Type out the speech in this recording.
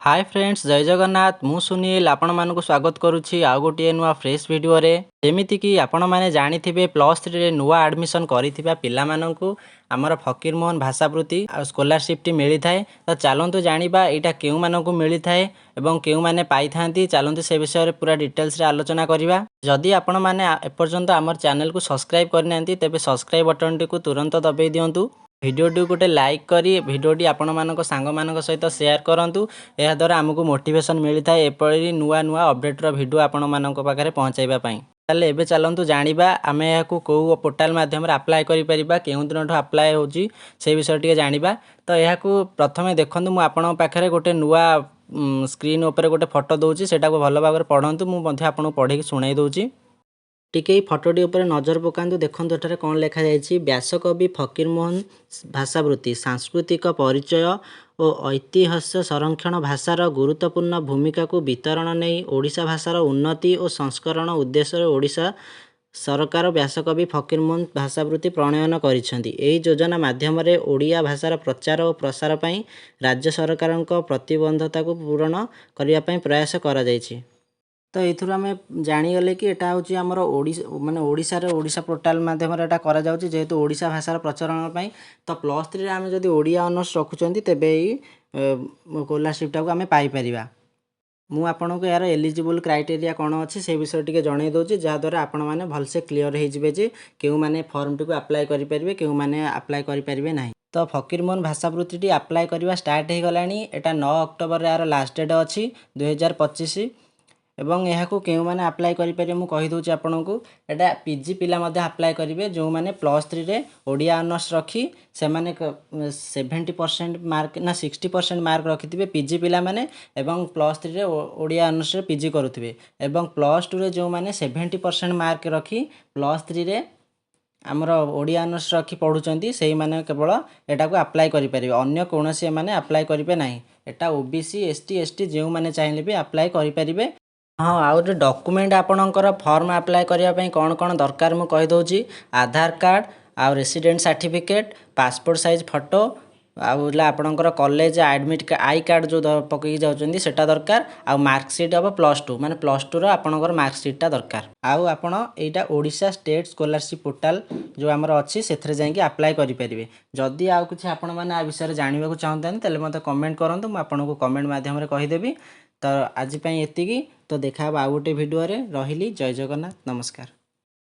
ହାଏ friends, ଜୟ ଜଗନ୍ନାଥ। ମୁଁ ସୁନୀଲ ଆପଣମାନଙ୍କୁ ସ୍ୱାଗତ କରୁଛି ଆଉ ଗୋଟିଏ ନୂଆ ଫ୍ରେଶ୍ ଭିଡ଼ିଓରେ। ଯେମିତିକି ଆପଣମାନେ ଜାଣିଥିବେ, +3ରେ ନୂଆ ଆଡ଼ମିସନ୍ କରିଥିବା ପିଲାମାନଙ୍କୁ ଆମର ଫକୀରମୋହନ ଭାଷାବୃତ୍ତି ଆଉ ସ୍କଲାରସିପ୍ଟି ମିଳିଥାଏ। ତ ଚାଲନ୍ତୁ ଜାଣିବା, ଏଇଟା କେଉଁମାନଙ୍କୁ ମିଳିଥାଏ ଏବଂ କେଉଁମାନେ ପାଇଥାନ୍ତି। ଚାଲନ୍ତୁ, ସେ ବିଷୟରେ ପୁରା ଡିଟେଲ୍ସରେ ଆଲୋଚନା କରିବା। ଯଦି ଆପଣମାନେ ଏପର୍ଯ୍ୟନ୍ତ ଆମର ଚ୍ୟାନେଲକୁ ସବସ୍କ୍ରାଇବ୍ କରିନାହାନ୍ତି, ତେବେ ସବସ୍କ୍ରାଇବ୍ ବଟନ୍ଟିକୁ ତୁରନ୍ତ ଦବାଇ ଦିଅନ୍ତୁ। ଭିଡ଼ିଓଟିକୁ ଗୋଟେ ଲାଇକ୍ କରି ଭିଡ଼ିଓଟି ଆପଣମାନଙ୍କ ସାଙ୍ଗମାନଙ୍କ ସହିତ ସେୟାର କରନ୍ତୁ। ଏହାଦ୍ୱାରା ଆମକୁ ମୋଟିଭେସନ୍ ମିଳିଥାଏ ଏପରି ନୂଆ ନୂଆ ଅପଡ଼େଟ୍ର ଭିଡ଼ିଓ ଆପଣମାନଙ୍କ ପାଖରେ ପହଞ୍ଚାଇବା ପାଇଁ। ତାହେଲେ ଏବେ ଚାଲନ୍ତୁ ଜାଣିବା, ଆମେ ଏହାକୁ କେଉଁ ପୋର୍ଟାଲ ମାଧ୍ୟମରେ ଆପ୍ଲାଏ କରିପାରିବା, କେଉଁ ଦିନଠୁ ଆପ୍ଲାଏ ହେଉଛି, ସେ ବିଷୟରେ ଟିକେ ଜାଣିବା। ତ ଏହାକୁ ପ୍ରଥମେ ଦେଖନ୍ତୁ, ମୁଁ ଆପଣଙ୍କ ପାଖରେ ଗୋଟେ ନୂଆ ସ୍କ୍ରିନ୍ ଉପରେ ଗୋଟେ ଫଟୋ ଦେଉଛି, ସେଇଟାକୁ ଭଲ ଭାବରେ ପଢ଼ନ୍ତୁ। ମୁଁ ମଧ୍ୟ ଆପଣଙ୍କୁ ପଢ଼ିକି ଶୁଣାଇ ଦେଉଛି। ଟିକେ ଏଇ ଫଟୋଟି ଉପରେ ନଜର ପକାନ୍ତୁ। ଦେଖନ୍ତୁ, ଏଠାରେ କ'ଣ ଲେଖାଯାଇଛି। ବ୍ୟାସକବି ଫକୀରମୋହନ ଭାଷାବୃତ୍ତି ସାଂସ୍କୃତିକ ପରିଚୟ ଓ ଐତିହ୍ୟ ସଂରକ୍ଷଣ, ଭାଷାର ଗୁରୁତ୍ୱପୂର୍ଣ୍ଣ ଭୂମିକାକୁ ବିଚାରକୁ ନେଇ ଓଡ଼ିଶା ଭାଷାର ଉନ୍ନତି ଓ ସଂରକ୍ଷଣ ଉଦ୍ଦେଶ୍ୟରେ ଓଡ଼ିଶା ସରକାର ବ୍ୟାସକବି ଫକୀରମୋହନ ଭାଷାବୃତ୍ତି ପ୍ରଣୟନ କରିଛନ୍ତି। ଏହି ଯୋଜନା ମାଧ୍ୟମରେ ଓଡ଼ିଆ ଭାଷାର ପ୍ରଚାର ଓ ପ୍ରସାର ପାଇଁ ରାଜ୍ୟ ସରକାରଙ୍କ ପ୍ରତିବଦ୍ଧତାକୁ ପୂରଣ କରିବା ପାଇଁ ପ୍ରୟାସ କରାଯାଇଛି। ତ ଏଇଥିରୁ ଆମେ ଜାଣିଗଲେ କି ଏଇଟା ହେଉଛି ଆମର ଓଡ଼ିଶା, ମାନେ ଓଡ଼ିଶାରେ ଓଡ଼ିଶା ପୋର୍ଟାଲ ମାଧ୍ୟମରେ ଏଇଟା କରାଯାଉଛି, ଯେହେତୁ ଓଡ଼ିଶା ଭାଷାର ପ୍ରଚଳନ ପାଇଁ। ତ +3ରେ ଆମେ ଯଦି ଓଡ଼ିଆ ଅନର୍ସ ରଖୁଛନ୍ତି, ତେବେ ଏଇ ସ୍କଲାରସିପ୍ଟାକୁ ଆମେ ପାଇପାରିବା। ମୁଁ ଆପଣଙ୍କୁ ଏହାର ଏଲିଜିବୁଲ୍ କ୍ରାଇଟେରିଆ କ'ଣ ଅଛି, ସେ ବିଷୟରେ ଟିକେ ଜଣାଇ ଦେଉଛି, ଯାହାଦ୍ୱାରା ଆପଣମାନେ ଭଲସେ କ୍ଲିଅର୍ ହେଇଯିବେ ଯେ କେଉଁମାନେ ଫର୍ମଟିକୁ ଆପ୍ଲାଏ କରିପାରିବେ, କେଉଁମାନେ ଆପ୍ଲାଏ କରିପାରିବେ ନାହିଁ। ତ ଫକୀରମୋହନ ଭାଷାବୃତ୍ତିଟି ଆପ୍ଲାଏ କରିବା ଷ୍ଟାର୍ଟ ହେଇଗଲାଣି। ଏଇଟା 9 ଅକ୍ଟୋବରରେ ଏହାର ଲାଷ୍ଟ ଡେଟ୍ ଅଛି, 2025। ଏବଂ ଏହାକୁ କେଉଁମାନେ ଆପ୍ଲାଏ କରିପାରିବେ, ମୁଁ କହିଦେଉଛି ଆପଣଙ୍କୁ। ଏଇଟା ପିଜି ପିଲା ମଧ୍ୟ ଆପ୍ଲାଏ କରିବେ, ଯେଉଁମାନେ +3ରେ ଓଡ଼ିଆ ଅନର୍ସ ରଖି ସେମାନେ 70% ମାର୍କ ନା 60% ମାର୍କ ରଖିଥିବେ ପିଜି ପିଲାମାନେ ଏବଂ +3ରେ ଓଡ଼ିଆ ଅନର୍ସରେ ପିଜି କରୁଥିବେ ଏବଂ +2ରେ ଯେଉଁମାନେ 70% ମାର୍କ ରଖି +3ରେ ଆମର ଓଡ଼ିଆ ଅନର୍ସ ରଖି ପଢ଼ୁଛନ୍ତି, ସେଇମାନେ କେବଳ ଏଟାକୁ ଆପ୍ଲାଏ କରିପାରିବେ। ଅନ୍ୟ କୌଣସି ଏମାନେ ଆପ୍ଲାଏ କରିବେ ନାହିଁ। ଏଟା OBC, S T, S T ଯେଉଁମାନେ ଚାହିଁଲେ ବି ଆପ୍ଲାଏ କରିପାରିବେ। ହଁ, ଆଉ ଗୋଟେ ଡକୁମେଣ୍ଟ, ଆପଣଙ୍କର ଫର୍ମ ଆପ୍ଲାଏ କରିବା ପାଇଁ କ'ଣ କ'ଣ ଦରକାର, ମୁଁ କହିଦେଉଛି। ଆଧାର କାର୍ଡ଼ ଆଉ resident certificate, passport size photo, ଆଉ ହେଲା ଆପଣଙ୍କର କଲେଜ ଆଡ଼ମିଟ୍ I card ଯେଉଁ ପକାଇକି ଯାଉଛନ୍ତି, ସେଇଟା ଦରକାର। ଆଉ ମାର୍କସିଟ୍ ହେବ +2, ମାନେ +2ର ଆପଣଙ୍କର ମାର୍କସିଟ୍ଟା ଦରକାର। ଆଉ ଆପଣ ଏଇଟା ଓଡ଼ିଶା ଷ୍ଟେଟ୍ ସ୍କଲାରସିପ୍ ପୋର୍ଟାଲ ଯେଉଁ ଆମର ଅଛି, ସେଥିରେ ଯାଇକି ଆପ୍ଲାଏ କରିପାରିବେ। ଯଦି ଆଉ କିଛି ଆପଣମାନେ ଆ ବିଷୟରେ ଜାଣିବାକୁ ଚାହୁଁଛନ୍ତି, ତାହେଲେ ମୋତେ କମେଣ୍ଟ କରନ୍ତୁ। ମୁଁ ଆପଣଙ୍କୁ କମେଣ୍ଟ ମାଧ୍ୟମରେ କହିଦେବି। ତ ଆଜି ପାଇଁ ଏତିକି। ତ ଦେଖା ହେବ ଆଉ ଗୋଟେ ଭିଡ଼ିଓରେ। ରହିଲି, ଜୟ ଜଗନ୍ନାଥ, ନମସ୍କାର।